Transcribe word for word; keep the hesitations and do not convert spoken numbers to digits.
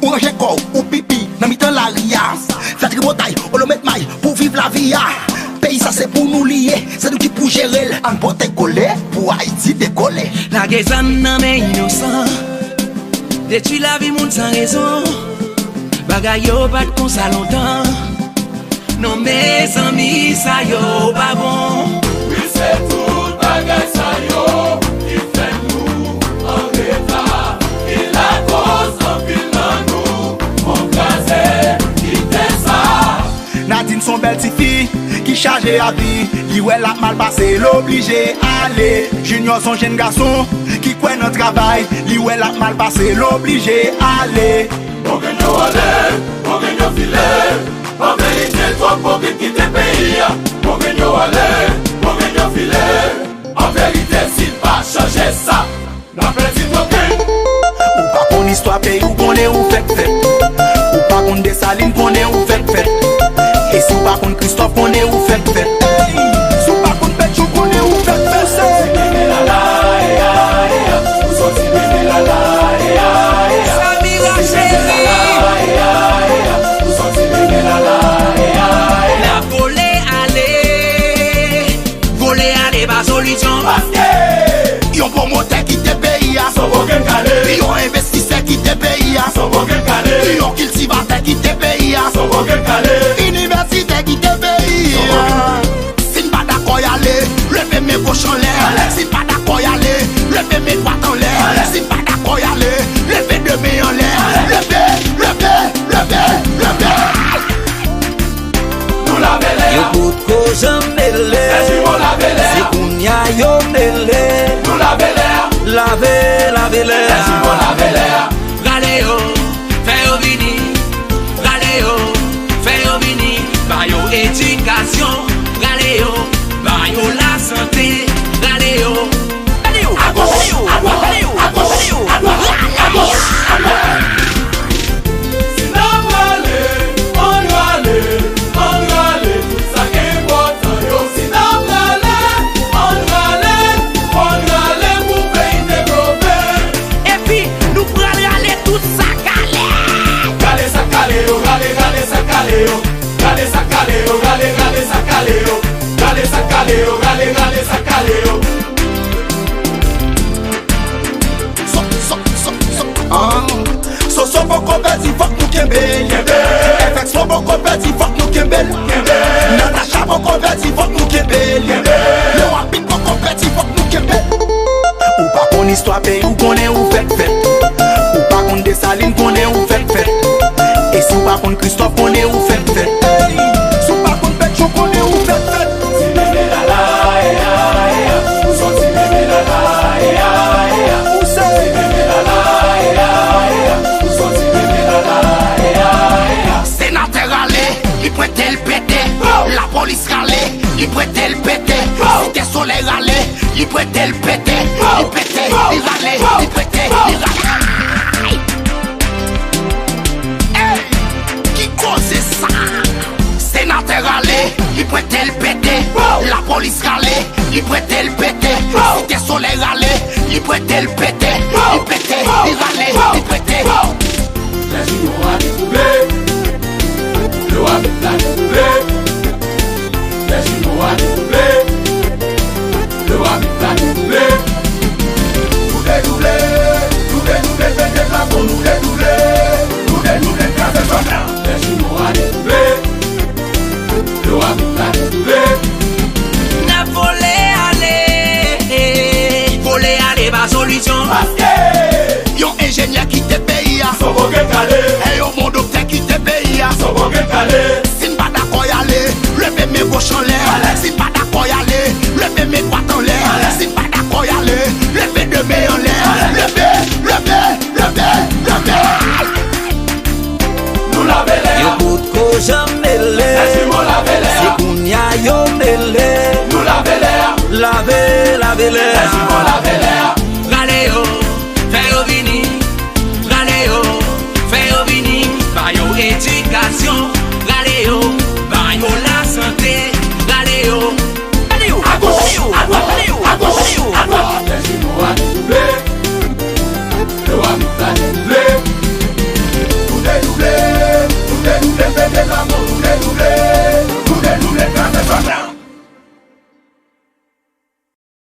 Ou ranje kò w, ou pipi nan mitan lari a. Fè tripotay, olo met may pou viv lavi a. Peyi sa se pou nou li ye, se nou ki pou jere l. Ann pote kole pou Ayiti dekole. Lage zam nan men inosan, detwi lavi moun san rezon. Bagay yo pa t konsa lontan. Non, mezanmi, sa yo pa bon. Wi, se tout bagay sa yo ki fè nou an reta, ki lakoz anpil nan nou fon kraze, kite sa. Nadine se yon bèl tifi ki chaje a vi. Li wè l ap mal pase, l oblije ale. Junior se yon jenn gason ki kwè nan travay. Li wè l ap mal pase, l oblije ale. Bon grenn yo ale, bon grenn yo file. An verite, twòp bon grenn kite peyi a. Bon grenn yo ale, bon grenn yo file. An verite, si n pa chanje sa, n a pèdi tout grenn. Ou pa konn istwa peyi w, konnen ou fèk fèt. Ou pa konn Desalin, konnen ou fèk fèt. E si w pa konn Kristòf, konnen ou fèk fèt. Ey! Si w pa konn Petchou, konnen ou fèk fèt. Samira cheri. N ap vole ale, vole ale pa solisyon. Paske yon pwomotè kite peyi a. Yon envestisè kite peyi a. Yon kiltivatè kite peyi a. Inivèsitè kite peyi a. Si n pa dakò y ale, leve men goch anlè. Si n pa dakò y ale, leve men dwat anlè. Si n pa dakò y ale, leve de men anlè. Leve, leve, leve, leve. Nou lave lè a. Yo potko janm mele. Lè jimò lave lè a. Se kounya yo mele. Nou lave lè a. Lave, lave lè a. Lè jimò lave lè a. Rale yo, fè yo vini. Rale yo, fè yo vini. Ba yo edikasyon. Rale yo, ba yo lasante. Rale yo. Agoch, adwat, agoch, adwat, agoch, adwat. Si n ap rale, ann rale, ann rale tout sa k enpòtan yo. Si n ap rale, ann rale, ann rale pou peyi devlope. Epi, nou pral rale tout sa k ale. Rale sa k ale yo, rale, rale sa k ale yo. Rale sa k ale yo, rale, rale sa k ale yo. Rale sa k ale yo, rale, rale sa k ale yo. So, so, so, so, ah. Soso poko pèdi, fòk nou kenbe l. Kenbe. F X poko pèdi, fòk nou kenbe l. Kenbe. Natacha poko pèdi, fòk nou kenbe l. Kenbe. Lewapik poko pèdi, fòk nou kenbe l. Ou pa konn istwa peyi w, konnen ou fèk fèt. Ou pa konn Desalin, konnen ou fèk fèt. E si w pa konn Kristòf, konnen ou fèk fèt. Ey! Si w pa konn Petchou, konnen ou fèk fèt. Ti bebe lala, e a, e a, ou son ti bebe lala, e a, e a. Ou se ti bebe lala, e a, e a, ou son ti bebe lala, e a, e a. Senatè rale, li pwente l pete. Lapolis rale, li pwente l pete. Site Solèy rale, li pwente l pete. Li pete, li rale, li pwente, li rale. Ey! Ki koze sa? Senatè rale, li pwente l pete. Lapolis rale, li pwente l pete. Site Solèy rale, li pwente l pete. Li pete, li rale, li pwente. Lè jimò a li twouble, lewapik la li twouble. Lè jimò a li twouble,